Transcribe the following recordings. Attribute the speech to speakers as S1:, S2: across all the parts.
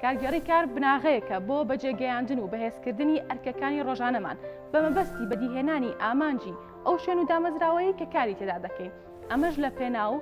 S1: کارگێڕی کار بناغەیەکە بۆ بەجێگەیاندن و بەهێزکردنی ئەرکەکانی ڕۆژانەمان بە مەبەستی بەدیهێنانی ئامانجی ئەو شوێن و دامەزراوەیەی کە کاری تێدا دەکەین، ئەمەش لە پێناو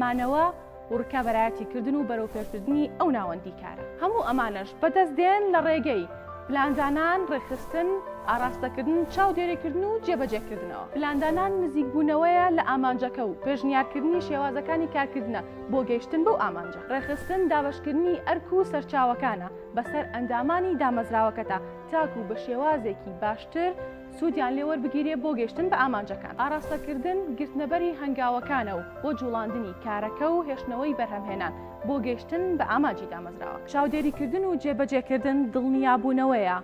S1: مانەوە و ڕکابەرایەتیکردن و بەرەوپێشبردنی ئەو ناوەندی کارە. هەموو ئەمانەش بەدەست دێن لە ڕێگەی پلاندانان، ڕێکخستن، ئاڕاستەکردن، چاودێریکردن و جێبەجێکردنەوە. پلاندانان نزیکبوونەوەیە لە ئامانجەکە و پێشنیارکردنی شێوازەکانی کارکردنە بۆ گەیشتن بەو ئامانجە. ڕێکخستن دابەشکردنی ئەرک و سەرچاوەکانە بەسەر ئەندامانی دامەزراوەکەتا تاکوو بە شێوازێکی باشتر سوودیان لێ وەربگیرێ بۆ گەیشتن بە ئامانجەکان. ئاراستەکردن گرتنەبەری هەنگاوەکانە و بۆ جوڵاندنی کارەکە و هێشتنەوەی بەرهەمهێنان بۆ گەیشتن بە ئامانجی دامەزراوەکە. چاودێریکردن و جێبەجێکردن دڵنیابوونەوەیە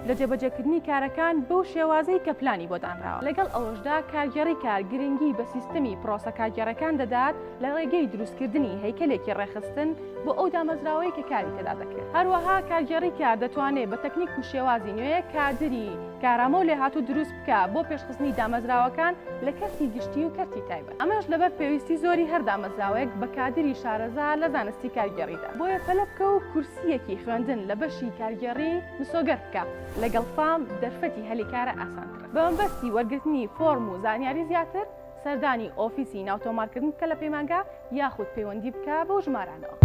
S1: لە جێبەجێکردنی کارەکان بەو شێوازەی کە پلانی بۆ دانراوە. لەگەڵ ئەوەشدا کارگێڕی کار گرنگی بە سیستمی پرۆسە کارگێڕیەکان دەدات لە ڕێگەی دروستکردنی هەیکەلێکی ڕێکخستن بۆ ئەو دامەزراوەی کە کاری تێدا دەکرێت. هەروەها کارگێڕی کار دەتوانێت بە تەکنیک و شێوازی نوێ کادری کارامە و لێهاتوو دروست بکا بۆ پێشخستنی دامەزراوەکان لە کەرتی گشتی و کەرتی تایبەت. ئەمەش لەبەر پێویستی زۆری هەر دامەزراوەیەک بە کادری شارەزا لە زانستی کارگێڕیدا. بۆیە پەلە بکە و کورسییەکی خوێندن لە بەشی کارگێڕی مسۆگەر بکە، لەگەڵ فام دەرفەتی هەلی کارە ئاسانترە. بە مەبەستی وەرگرتنی فۆرم و زانیاری زیاتر سەردانی ئۆفیسی ناوتۆمارکردن بکە لە پەیمانگا یاخود پەیوەندی بکە بەو ژمارانەوە.